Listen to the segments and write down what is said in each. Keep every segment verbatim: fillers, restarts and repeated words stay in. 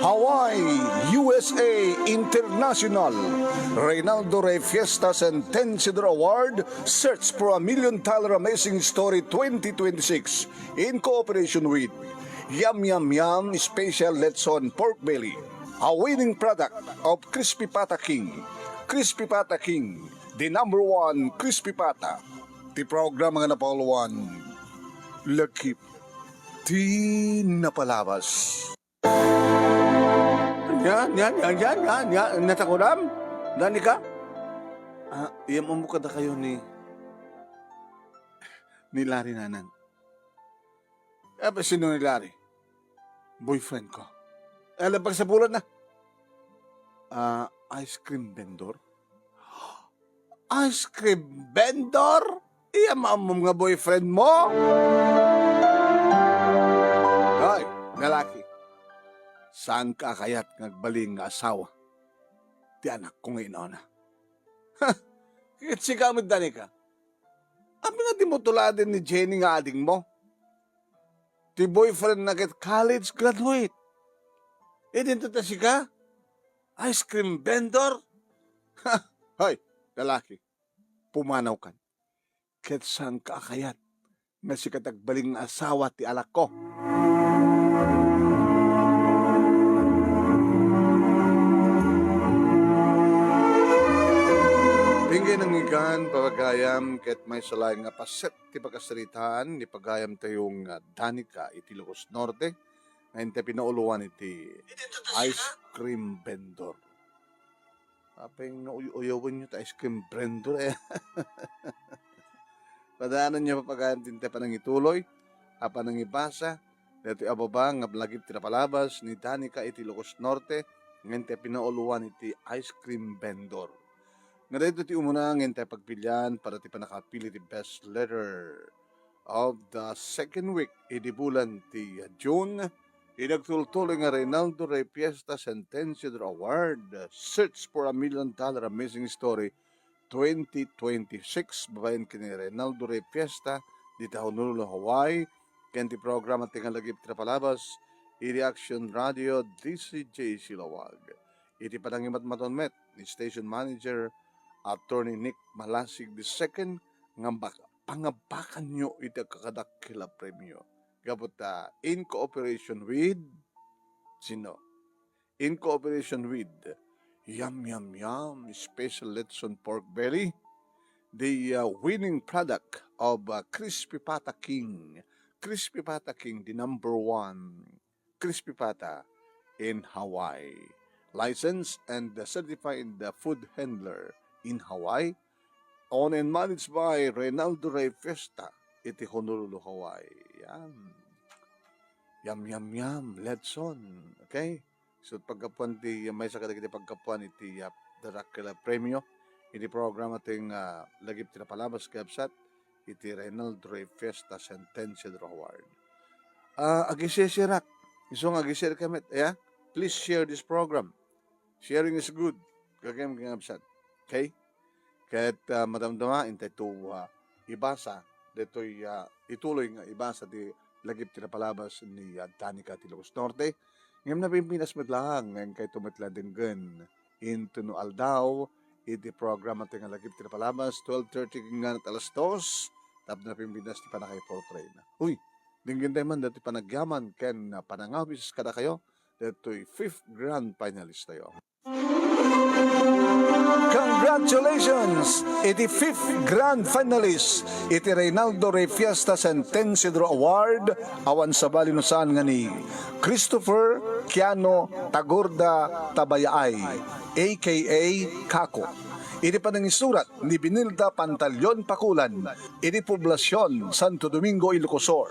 Hawaii, U S A International, Reynaldo Rey Fiesta Sentenciador Award, Search for a Million Dollar Amazing Story twenty twenty-six, in cooperation with Yum Yum Yum Special Lechon Pork Belly, a winning product of Crispy Pata King. Crispy Pata King, the number one crispy pata. Ti programa nga napauluan, Lagip ti Napalabas. Yan, yan, yan, yan, yan, yan. Natakuram? Danica? Ah, iyam-ammo kadakayo ni, ni Larry, nanang. Eh, sino ni Larry? Boyfriend ko. Eh, alam pagsabulan na. Ah, ice cream vendor? Ice cream vendor? Iyam-ammom nga boyfriend mo? Hoy, lalaki. Saanka a kayat nga agbalin nga asawa ti anakko nga inawna? Ha! Ket sika met, Danica. Apay nga dimo tuladen ni Jenny nga adingmo? Ti boyfriendna ket college graduate. Idinto ta sika? Ice cream vendor? Ha! Hoy, lalaki, pumanawkan. Ket saanka a kayat nga sika ti agbalin nga asawa ti anakko? Denggen, nangigan, papagayam, ket maysa laeng nga paset ti pakasaritaan ni pagayamtayo nga Danica iti Ilocos Norte, nga intay pinauluan iti ice cream vendor. Apay nga uy-uyawenyo ta ice cream vendor, eh. Padaananyo, papagayam, ti intay panangituloy a panangibasa daytoy a baba nga lagip ti napalabas ni Danica iti Ilocos Norte, nga intay pinauluan iti ice cream vendor. Nga daytoy ti umuna nga intay pagpilian para ti pannakapili ti best letter of the second week idi bulan ti June, idi agtultuloy nga Reynaldo Rey Fiesta Sentenciador Award, Search for a Million Dollar Amazing Story twenty twenty-six, babaen ken ni Reynaldo Rey Fiesta, dita Honolulu, Hawaii, ken ti programa ti nga lagip ti napalabas idi Action Radio D C J C Laoag. Iti panangimatmaton met ni Station Manager Attorney Nick Malasig the second, nga bak-, pangabakanyo iti agkakadakkel a premio. Gapu ta in cooperation with, sino? In cooperation with Yum Yum Yum Special Lechon Pork Belly, the, uh, winning product of, uh, Crispy Pata King. Crispy Pata King, the number one crispy pata in Hawaii. Licensed and certified food handler in Hawaii. Owned and managed by Reynaldo Rey Fiesta iti Honolulu, Hawaii. Yan. Yum, yum, yum. Lechon. Okay? So, paggapuan ti, maysa kadagiti paggapuan iti, uh, Dracula Premio. Iti programa ti nga, uh, lagip ti napalabas, kabsat, iti Reynaldo Rey Fiesta Sentenciador Award. Ah, agishare-shareak. Isu nga agishare ka met, ya? Please share this program. Sharing is good. Gagayem nga absent. Okay? Ket, ah, madamdama, intay to, ah, ibasa. Detoy, ah, ituloy nga ibasa ti lagip ti napalabas ni, ah, Danica ti Ilocos Norte. Ngem napimpinas met laeng, nga inkayto met la denggen. Intono aldaw, iti programa ti nga lagip ti napalabas, twelve thirty ken ngarud alas dos, tapno napimpinas ti pannakaiportrayna. Uy, denggen tayo man dati panagyaman ken panangawis kadakayo, datoy fifth grand finalist tayo. Congratulations iti fifth grand finalist iti Reynaldo Rey Fiesta Sentenciador Award, awan sabali no saan nga ni Christopher Kiano Tagorda Tabayaay, A K A Kako, iti panangisurat ni Binilda Pantaleon Pakulan, iti Poblacion, Santo Domingo, Ilocos Sur.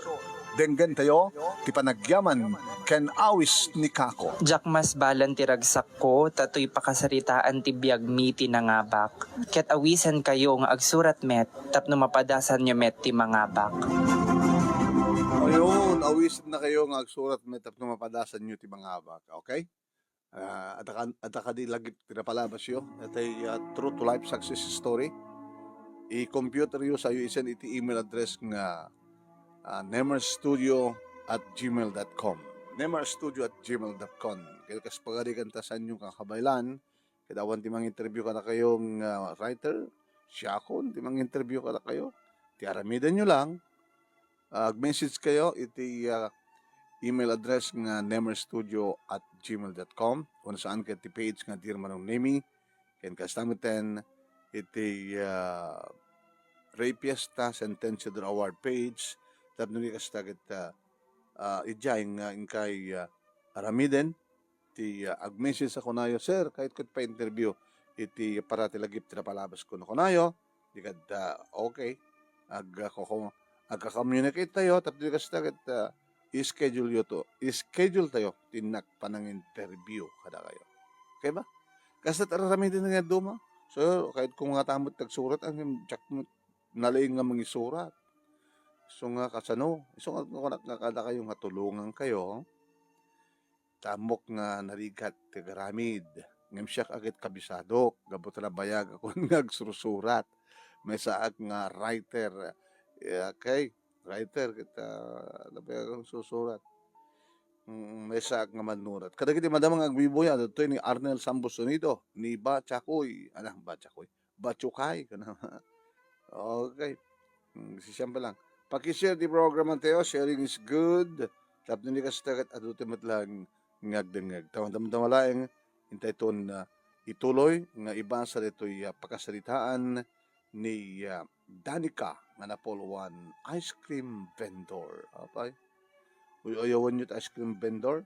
Denggentayo ti panagyaman ken awis ni Kako. Diak masbalan ti ragsakko, ta toy pakasaritaan ti biagmi ti nangabak. Ket awisankayo nga agsurat met tapno mapadasanyo met ti mangabak. Ayun, awisannakayo nga agsurat met tapno mapadasanyo ti mangabak. Okay? Ah, adda kan-, adda kadi lagip ti napalabasyo? Itay, ah, True to Life Success Story. I-computeryo, sayo i-send iti email address nga, ah, nemerstudio at gmail dot com. Nemarstudio at gmail dot com. Kaya kas pagarigan ta sa inyo kakabaylan, kada awan ti manginterview kadakayo nga writer, siakon ti manginterview kadakayo, ti aramiden nyo lang, ah, ag-message kayo iti, ah, email address nga nemarstudio at gmail dot com, kung saan ket ti page nga Dear Manong Nemi, ken kasta metten iti, ah, Ray Fiesta Sentenciador Award page, tapno di kasta ket, ah, ah, idiay nga inkay, ah, aramiden, ti, ah, ag-message a kunayo, "Sir, kayatko ti pa-interview iti parati lagip ti napalabas ko," no kunayo, di kad, ah, okay. Ag-, ah, kuku-, agka-communicate tayo, tapno di kasta ket, ah, i-schedule yo to, i-schedule tayo ti nak panang-interview kadakayo. Okay ba? Kasta ti aramiden nga duma. So, kayatko nga tamot tagsurat, ang diak met nalaing nga mangisurat. So nga kasano? So nga kunak nga kadakayo nga tulongan kayo. Tamok nga narigat ti agaramid. Ngem siak a ket kabisadok, gapu ta nabayag akon nga agsursurat. Maysaak nga writer. Eh, okay, writer ket, ah, nabayag akon sursurat. Mm, maysaak nga mannurat. Kadagiti madama nga agbuybuya, adtoy ni Arnel Sambusonido, ni Ba Chakoy, ala, Ba Chakoy, Ba Chukay, kana. Okay. Mm, sisiam pa lang. Paki-share ti programa tayo, sharing is good. Tapno ni kasta ket adu ti met lang nga agdengngeg. Tawen-tawen ta malaeng, intay ton, ah, ituloy nga ibasa ditoy, ah, pakasaritaan ni, ah, Danica nga napulwan ice cream vendor. Apay. Uy-uyawen yo ti ice cream vendor.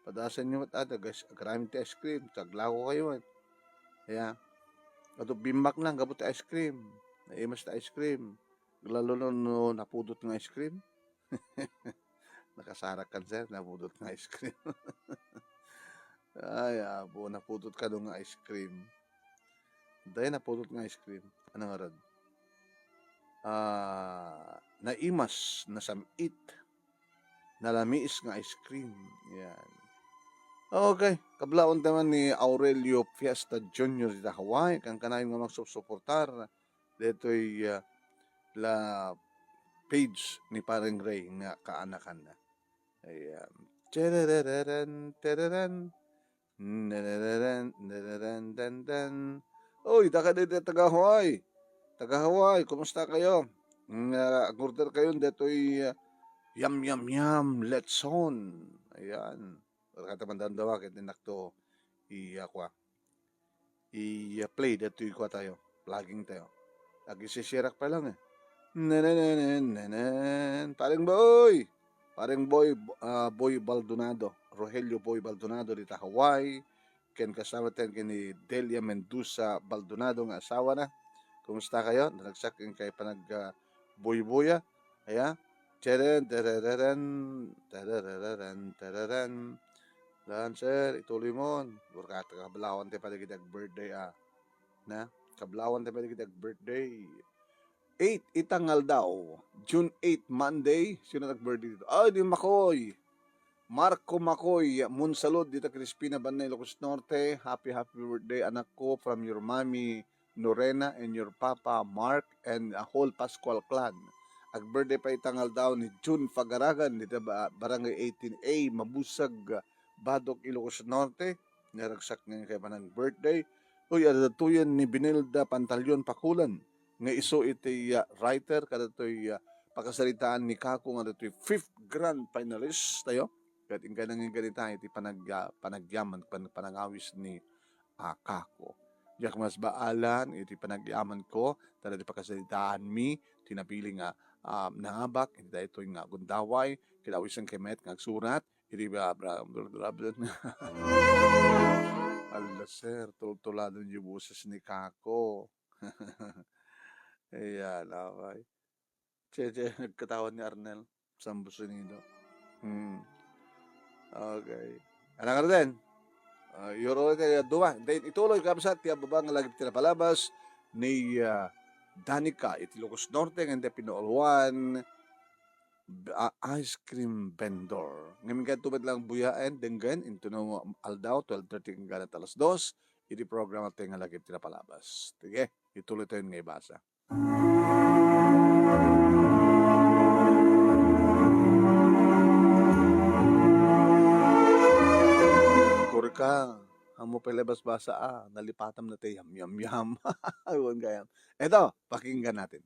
Padasen yo met, ah, agas-, agaramid ti ice cream. Taglako kayo, eh. Kaya, adu bimmak lang, gapu ti ice cream. Naimas ti ice cream. Lalo no, no napudot nga ice cream. Nakasarak kan, sir, napudot nga ice cream. Ay, apo, napudot kano nga ice cream. Dahil napudot nga ice cream. Ano nga rod? Ah, naimas, nasamit, nalamiis nga ice cream. Yan. Okay, kablawan taman ni Aurelio Fiesta Junior dita Hawaii, kan kanayon nga magsupsuportar detoy, ah, la page ni Pareng Ray nga kaanakanna. Ayan. Terereren, tereren. Nerereren, nereren, den, den. Oy, daka dayta taga Hawaii. Taga Hawaii, kumusta kayo? Nga, order kayo detoy, ah, yam, yam, yam, letson. Ayan. Kata man dandawa, ket nakto, i-, ah, kua, i-play datoy kua tayo, vlogging tayo. Ag-isisirak pa lang, eh. Nanananananan. Pareng Boy! Pareng Boy, ah, Boy Baldonado, Rogelio Boy Baldonado dita Hawaii, ken kasama ten ken ni Delia Mendoza Baldonado nga asawa na. Kumusta kayo? Naragsak inkay panag, ah, buybuya. Aya? Teren, terereren, terereren, tereren. Lancer, ituloy mo. Burkat, kablawan ti pay dagiti ag-birthday, ah. Na? Kablawan ti pay dagiti ag-birthday. Eight, ita nga aldaw. June eight, Monday. Sino nag-birthday dito? Ay, di Makoy. Marco Makoy, Monsalud, dita Crispina, Banna, Ilocos Norte. Happy, happy birthday, anak ko, from your mommy, Norena, and your papa, Mark, and a whole Pascual clan. Ag-birthday pay ita nga aldaw ni June Fagaragan, dita ba-, Barangay eighteen A, Mabusag, Badoc, Ilocos Norte. Naragsak nga inkay panag-birthday. Uy, adda datoyen ni Binilda Pantaleon Pakulan, nga isu iti, ah, writer, kadatoy, ah, pakasaritaan ni Kako nga datoy fifth grand finalist tayo. Ket inkay nangin ganita iti panag-, ah, panagyaman, pan-, panangawis ni, ah, Kako. Diak masbaalan iti panagyaman ko, ta datoy pakasaritaan mi, ti napili nga, ah, nangabak, iti daytoy nga gundaway, ket awisan kay met nga agsurat, iti bla, bla, bla, bla, bla. Ala, sir, tultuladon yung boses ni Kako. Ayan, okay. Che, che, nagkatawan ni Arnel. Sambusinido. Hmm. Okay. Anak ka din. Ah, yoro ka duma. Then, ituloy, kabsat, ti ababa nga lagi ti napalabas ni, ah, Danica, iti Ilocos Norte, nga iti Pinooluan, b-, ah, ice cream vendor. Ngamin ka tubad lang buyaen, denggen, into no aldaw, twelve thirty hanggang alas dos, iti programa tayo nga lagi ti napalabas. Sige, ituloy tayo nga ibasa. ka. Ammom pay la basbasa a, nalipatam na ti yam, yam, yam. Awan gayam. Eto, pakinggan natin.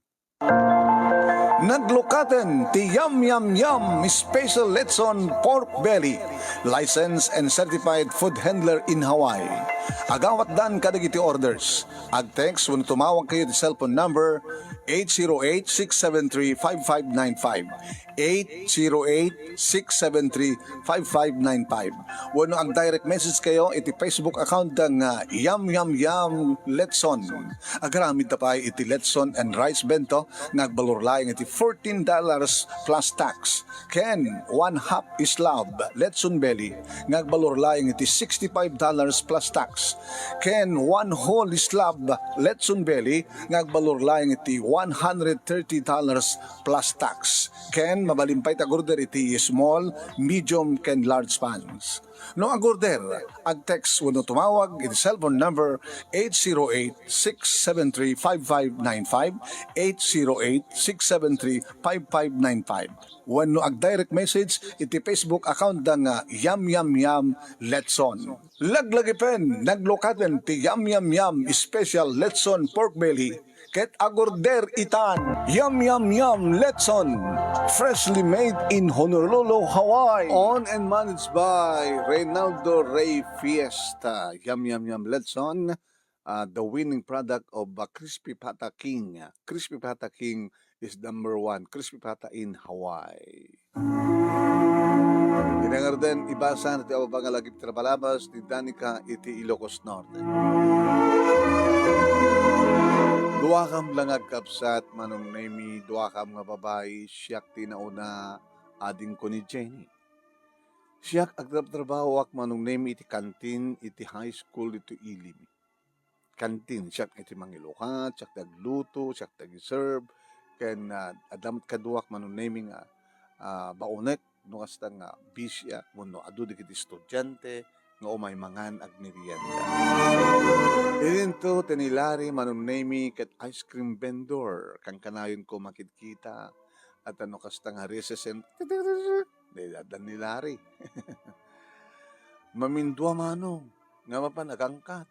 Naglukaten ti Yum Yum Yum Special Lechon Pork Belly, licensed and certified food handler in Hawaii. Agawatdan kadagiti orders. Ag-text wenno tumawag kayo ti cellphone number eight zero eight, six seven three, five five nine five, eight zero eight, six seven three, five five nine five. Wenno ag-direct message kayo iti Facebook account da nga Yum Yum Yum Lechon. Agaramid ta pay iti lechon and rice bento nga agbalor laeng iti fourteen dollars plus tax, ken one half slab lechon belly nga agbalor laeng iti sixty-five dollars plus tax, ken one whole slab lechon belly nga agbalor laeng iti one hundred thirty dollars plus tax, ken mabalin pay ti ag-order iti small, medium, ken large pans. No ag-order, ag-text wenno tumawag iti cellphone number eight zero eight, six seven three, five five nine five, eight zero eight, six seven three, five five nine five. Wenno ag-direct message iti Facebook account da nga Yum Yum Yum Lechon. Laglagipen, naglukaten ti Yum Yum Yum Special Lechon Pork Belly ket ag-order itan. Yum Yum Yum Lechon, freshly made in Honolulu, Hawaii. Owned and managed by Reynaldo Rey Fiesta. Yum Yum Yum Lechon, uh, the winning product of, uh, Crispy Pata King. Crispy Pata King is number one. Crispy Pata in Hawaii. Iti ngaruden, ibasa na ti ababangal a gipit ti palabas ni Danica iti Ilocos Norte. Duakam la nga agkabsat, Manong Nemi, duakam nga babai, siak ti nauna, adingko ni Jenny. Siak agtrabtrabahoak, Manong Nemi, iti kantin iti high school ditoy Ilim. Kantin, siak iti mangilukat, siak ti agluto, siak ti agi-serve, ken, ah, adda met kaduak, Manong Nemi, nga, ah, baonek, no kasta nga bisiak, wenno adu dagiti estudiante nga umay mangan agmerienda. Idinto ti ni Larry, Manong Nemi, ket ice cream vendor, kankanayonko makitkita, at no kasta nga recess and, adda ni Larry. Mamindua, Manong, nga mapan agangkat.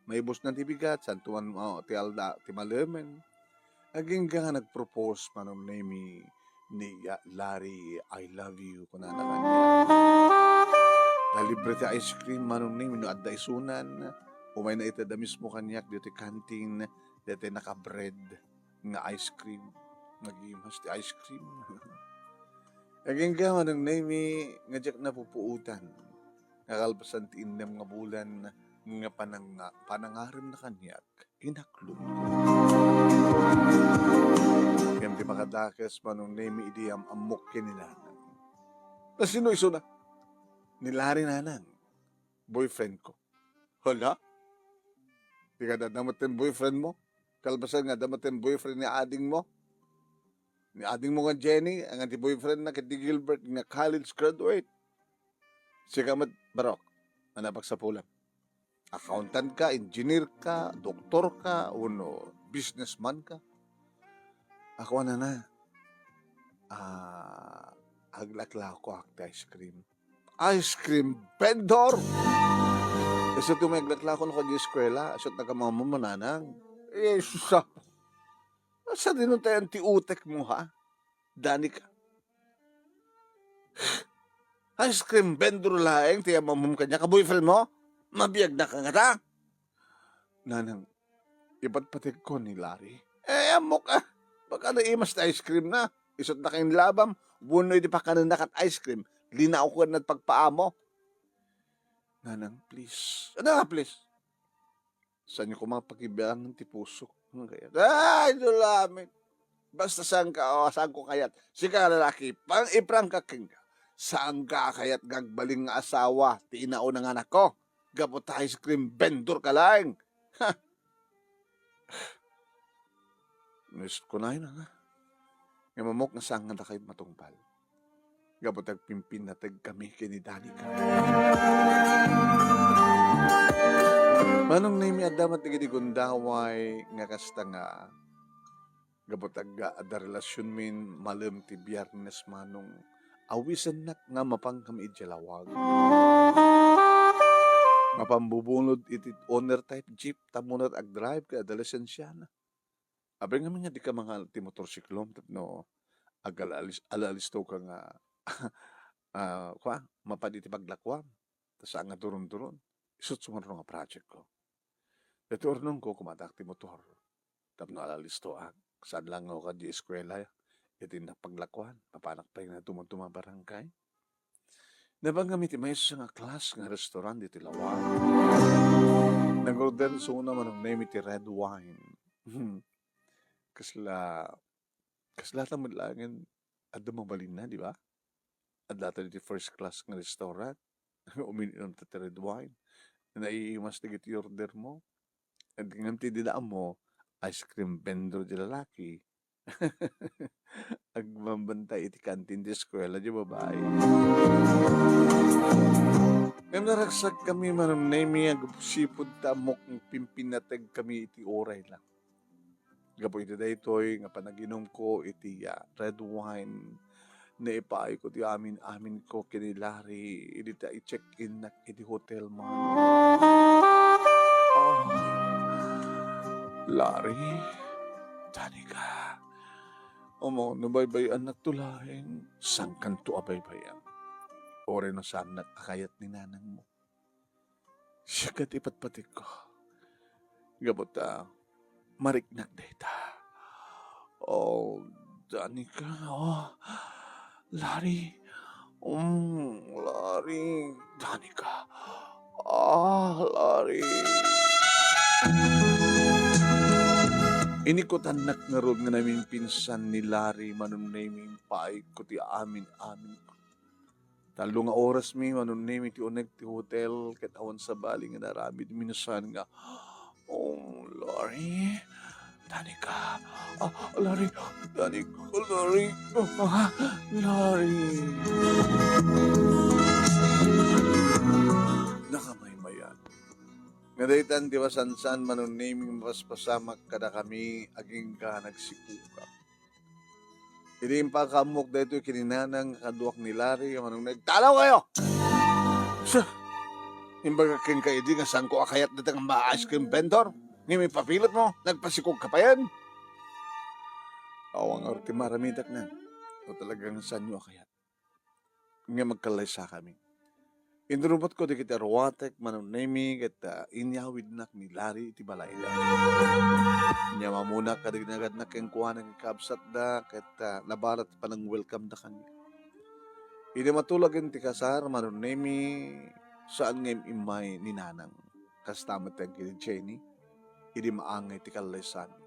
Maibusna ti bigat, santuan, oh, ti alda, ti malemen. Agingga nga nagpropose, Manong Nemi, ni, ah, Larry, "I love you," kunana kaniak. Nalibre ti ice cream, Manong Nemi, no adda isunan. Umayna ita da mismo kaniak ditoy kantin, ditoy naka-bread nga ice cream. Nagimas ti ice cream. Agingga, Manong Nemi, nga diak napupuotan. Nga kalpasan ti innem nga bulan nga panang-, panangarem na kaniak, inaklon. Ngem ti makadakes, Manong Nemi, idi am-ammok ken ni Nanang. Nasino isuna? Ni Larry, Nanang. Boyfriend ko. Hala? Di ka dadamot ken boyfriend mo? Kalpasan nga damot ken boyfriend ni ading mo? Ni ading mo nga Jenny, nga ti boyfriend na ket ni Gilbert nga college graduate. Sika met, Barok, ano pagsapulam? Accountant ka, engineer ka, doktor ka, wenno businessman ka? Ako, ano na, ah, aglaklakoak ti ice cream. Ice cream vendor! Isu ti may aglaklako no kadi eskwela, isu ti nagkamamam, Nanang. Eh, sus, ah. Asa dinon tayan ti utek mo, ha? Danica. Ice cream vendor laeng ti amamum kaniak a boyfriend mo? Mabiagnak ngata? Nanang, ipatpategko ni Larry. Eh, ammok, ah. Baka naimas ti ice cream na. Isut na kain labam. Wenno idi pakanennak kat ice cream, linaoken na pagpaamo. Nanang, please. Ano nga, please? Saanyo koma pakibiangan ti pusok. Ano kayat? Ay, no, lamin. Basta saan ka, o, saan ko kayat? Sika, lalaki, pang iprang ka kenka. Saan ka kayat nga agbalin nga asawa ti inauna nga anakko? Gapu ta ice cream vendor ka laeng. Ha! Nais ko na yun, nga. Nga mamok nga saan nga dakay matungpal. Gapu ta agpimpinnateg kami ken ni Danica. Manong Nemi, adda met dagiti gundaway nga kasta nga, gapu ta agga-, adda relasionmin malem ti Biernes, Manong, awisennak nga mapan kami idiay lawag. Mapambubunod iti owner ta iti jeep, tapno agdrive ket adda lisensiana. Apay ngamin nga dika mangan ti motorsiklom tapno agalalis-, alalisto ka nga, ah, kua, mapadi ti paglakuam. Ta saan nga duron-duron. Isut' sumarno nga project ko. Daytoy urnongko, kumadak ti motor. Tapno alalistoak. Saan lang nga kadi eskuela, iti napaglakuan. Mapanak pay nga dumaduma barangay. Nabangam iti maysa nga class nga restaurant iti Laua. Nag-order isuna Manong Nemi ti red wine. Kasla, kasla ta met laengen adda mabalinna, di ba? Adda ta iti first class nga restaurant. Umin-inom ta ti red wine. Naiimas dagiti order mo. Ngem ti dida ammo, ice cream vendor ti lalaki. Agbambantay iti kantin ti eskuela ti babai. Ngem naragsakmi Manong Nemi, agsipud ta ammok nga pimpinateg kami iti uray lang. Gapu iti daytoy nga panaginumko iti, ah, red wine, naipaayko ti amin-aminko ken ni Larry idi ta i-check-innak iti hotel man. Ah, Larry, Danica. Amo, no baybay-annakto laeng, saankanto a baybay-am. Uray no saannak a kayat ni nanangmo. Siak ket ipatpatikko. Gapu ta mariknak dayta. Oh, Danica, oh, Larry. Mm, Larry, Danica. Ah, Larry. Inikutannak ngarud nga namimpinsan ni Larry, Manong Nemi, impaayko ti amin-amin. Tallo nga orasmi, Manong Nemi, ti uneg ti hotel, ket awan sabali nga naaramidmi no saan nga, "Oh, Larry, Danica, ah, Larry, Danica, Larry, ah, Larry." Nakamaymayan. Nga daytan ti masansan, Manong Nemi, nga mapaspasamak kadakami, agingga nagsikogak. Idi impakaammok daytoy ken ni Nanang nga kaduak ni Larry, Manong Nemi, "Talaw kayo!" Sir, imbagak kenka idi nga saanko a kayat dayta nga ice cream vendor. Ngem ipapilit mo, nagpasikog ka payen. Awan ngarud ti maaramidak, Nang. No talaga nga saanyo a kayat. Ngem agkallaysakami. Inrubotko dagiti aruatek, Manong Nemi, ket, ah, inyawidnak ni Larry iti balayda. Inyamamonak kadagiti nagadnak kenkuana nga kabsatda, ket, ah, nabarat ti panang-welcome da kaniak. Idi matulagen ti kasar, Manong Nemi, saan nga im-immay ni Nanang. Kasta met ken ni Jenny, idi maangay ti kallaysami.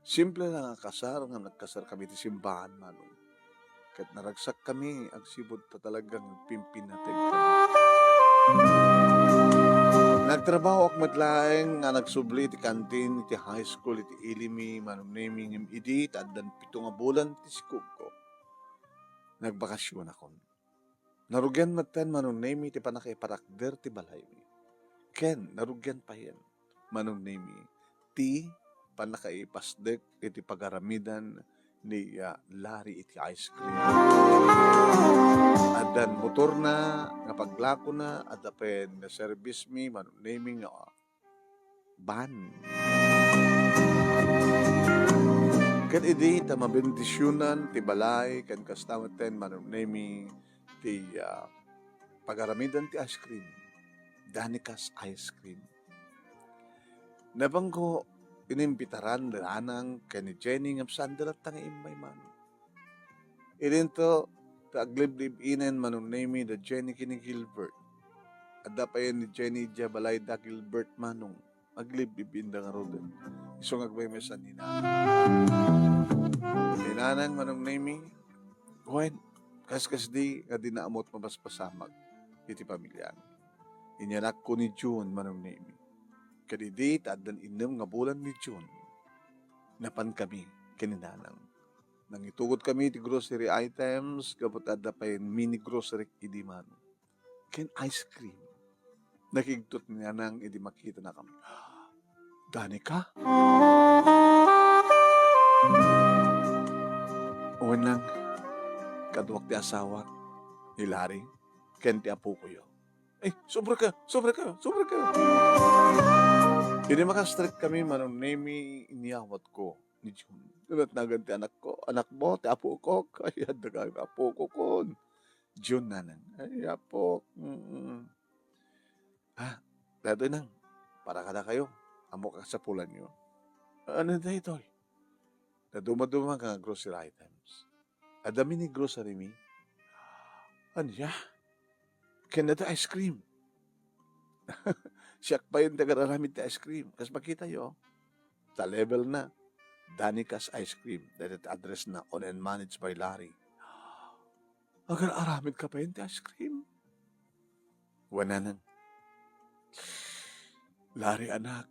Simple lang a kasar, ngem nagkasarkami iti simbahan, Manong. Ket naragsakkami agsipud ta talagang pimpinateg kami. Nagtrabahoak met laeng nga nagsubli iti kantin iti high school iti ilimi, Manong Nemi, ngem idi ta addan pito nga bulan ti sikogko, nagbakasionakon. Narugian metten, Manong Nemi, ti pannakaiparakder ti balaymi. Ken narugian payen, Manong Nemi, ti pannakaipasdek iti pagaramidan ni, ah, Larry iti ice cream. Addan motorna nga paglakona, adda payen nga service mi, Manong Nemi, nga van. Ket idi ta mabendisionan ti balay, ken kasta metten, Manong Nemi, ti, ah, pagaramidan ti ice cream, Danica's Ice Cream. Nabangko, inimbitaran ni Nanang ken ni Jenny ngem saanda latta nga immay, Manong. Idinto, ta agliblib-inen, Manong Nemi, da Jenny ken ni Gilbert. Adda payen ni Jenny idiay balayda, Gilbert, Manong. Agliblib-inda ngaruden. Isu nga agmaymaysa ni Nanang. Ni Nanang, Manong Nemi, wen, kaskasdi nga dina ammo't mapaspasamak iti pamiliami. Inyanakko ni June, Manong Nemi. Ket idi ta addan innem nga bulan ni June, napankami ken ni Nanang. Nangitugot kami iti grocery items, gapu ta adda pay mini grocery idi, Manong. Ken ice cream. Nakigtot ni Nanang idi makitanakami. "Danica?" "Wen, Nang, kaduak ti asawak, ni Larry, ken ti apokoyo." "Ay, sobra ka, sobra ka, sobra ka." Idi makastrek kami, Manong Nemi, inyawat ko ni Jun. Natnagan ti anak ko, anak mo, ti apo ko. Ay, adda kami apo ko kon. Jun, nanang. Ay, apo. Mm. Ah, datoy nang, para kadakayo. Ammok a kasapulanyo. Ano daytoy? Naduma-duma nga grocery items. Adda mini grocery mi. Ania? Ken adda ice cream. Siak pay ti agar-aramid ti ice cream. Kas makitayo, ta level na. Danica's Ice Cream. Dayta ti address na, owned and managed by Larry. Agar-aramid ka pay ti ice cream? Wen, nanang. Larry, anak,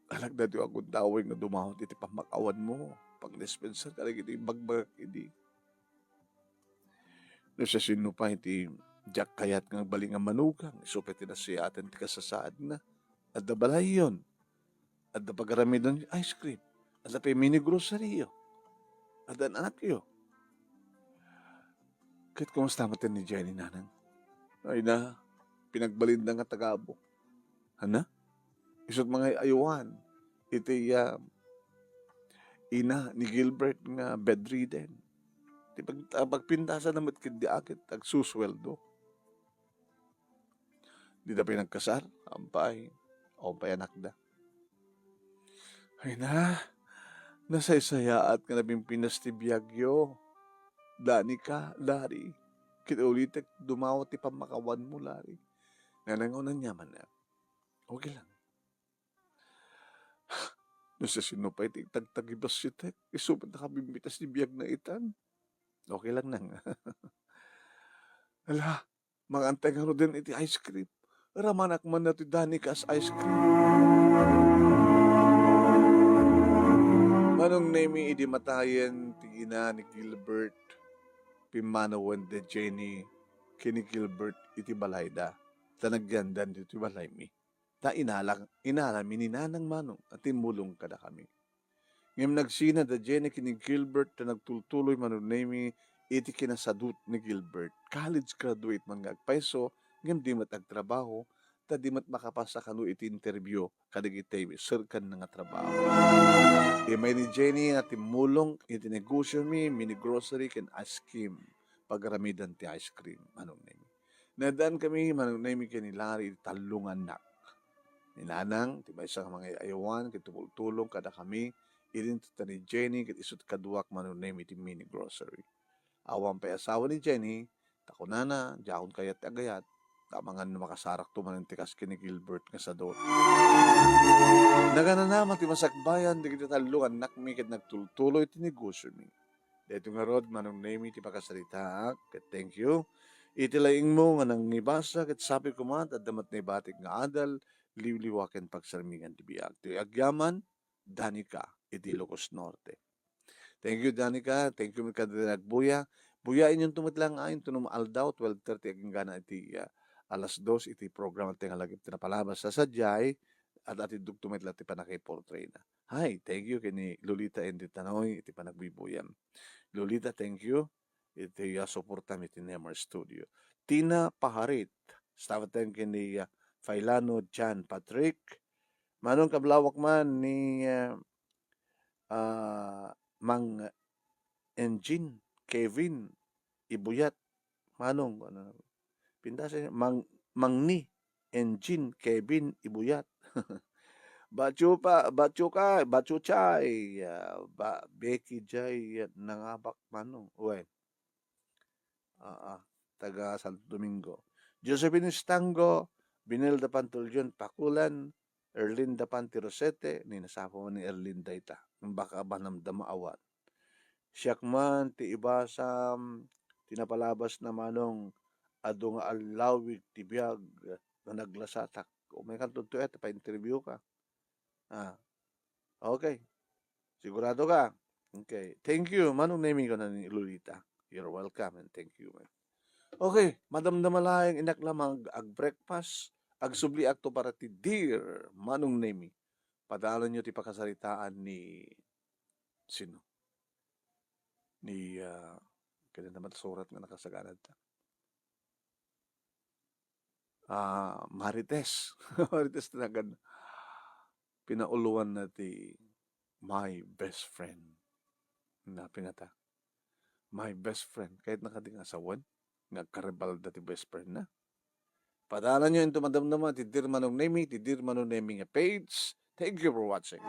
alagna ti agundaway nga dumawat iti pammakawanmo, pangdispensa kadagiti imbagbaga idi. No siasino pay ti diak kayat nga agbalin nga manugang, isu pay ti nasayaat ti kasasaadna. Adda balayyon. Adda pagaramidon ice cream. Adda pay mini grocery-yo. Adda anak-yo. Ket kumusta met ni Jenny, nanang? Ay na, pinagbalinda nga taga-abo. Ania? Isu't mangay-aywan iti, ah, ina ni Gilbert nga bedridden. Ti pag-, ah, pagpintasanna met ketdi a ket agsusueldo. Dida pay nagkasar, ampay, awan pay anakda. Ay na, nasaysayaat nga napimpinas ti biagyo. Danica, Larry, ket ulitek dumawat ti pammakawanmo, Larry. Nanang, ania man, nak? Okay lang. No siasino pay ti tagtagibasyotek, isu met nakabimbitas ti biagna itan. Okay lang, nang. Ala, mangantay ngaruden iti ice cream. Ramanak man ti Danica's Ice Cream. Manong Nemi, idi matayen ti ina ni Gilbert, pimmanawen da Jenny ken ni Gilbert iti balayda, ta nagyandan ditoy balaymi. Ta inala, inalami ni Nanang Manong a timmulong kadakami. Ngem nagsina da Jenny ken ni Gilbert ta nagtultuloy Manong Nemi iti kinasadut ni Gilbert. College graduate man nga agpayso, ngem di met agtrabaho, ta di met makapasa kano iti interview kadagiti serkanna nga trabaho. Immay ni Jenny a timmulong iti negosiomi, mini grocery ken ice cream. Pagaramidan ti ice cream, Manong Nemi. Naddaan kami, Manong Nemi, ken ni Larry iti tallo nga annak. Ni Nanang, ti maysa nga mangay-aywan ken tumultulong kadakami, idinto ta ni Jenny ket isu't kaduak, Manong Nemi, ti mini grocery. Awan pay asawa ni Jenny, ta kunana, diakon kayat ti agayat, ta amangan no makasarakto manen ti kas ken ni Gilbert nga sadut. Nagananaman ti masakbayan dagiti tallo nga annakmi ket nagtultuloy ti negosiomi. Daytoy ngarud, Manong Nemi, ti pakasaritaak, ket thank you. Iti laingmo nga nangibasa, ket sapay koma, ta adda met naibatik nga adal, liwliwa ken pagsarmingan ti biag. Ti agyaman, Danica, iti Ilocos Norte. Thank you, Danica. Thank you, met kadagiti nagbuya. Buyaennyo met lang, ah, inton no maaldaw, twelve thirty agingga iti, ah, alas dos, iti programa ti nga lagip ti napalabas. Sa sadiay, at atidugto met lang ti pannakaiportrayna. Hi, thank you ken ni Lolita Andy Tanoy iti panagbuybuyam. Lolita, thank you iti, ah, suportam iti Nemar Studio. Tina Paharit, stawatan ken ni, ah, Failano John Patrick. Manong kablawak man ni, ah, ah, Mang Engine Kevin Ibuyat. Manong, ano, pintas, Mang, Mangni Engine Kevin Ibuyat. Batyo pa, batyo ka, batyo chay, ah, ba, Becky Jay Nangabak, Manong. Uy. Ah, ah, taga Santo Domingo. Josephine Estango, Binelda Pantulyon, Pakulan, Erlinda Panti Rosete, ni nasapa man ni Erlinda ita. Baka banamdama awan. Siak man ti ibasam, ti napalabas na, Manong, adu nga allawig ti biag nga naglasatak. Umay kan tudto et, pa-interview ka. Ah. Okay. Sigurado ka? Okay. Thank you, Manong Nemi, kuna ni Lolita. You're welcome and thank you, man. Okay, madamdama laeng, innak la mag-, ag-breakfast, agsubliakto para ti dear Manong Nemi. Padalanyo ti pakasaritaan ni sino? Ni, ah, kailan naman surat nga nakasaganad ta? ah, Marites. Marites ti nagan-, pinauloanna ti my best friend. Na pinata. My best friend. Kayatna kadi nga asawen nga agkaribalda ti best friend na. Padalanyo into madamdama ti Dear Manong Nemi, ti Dear Manong Nemi nga page. Thank you for watching.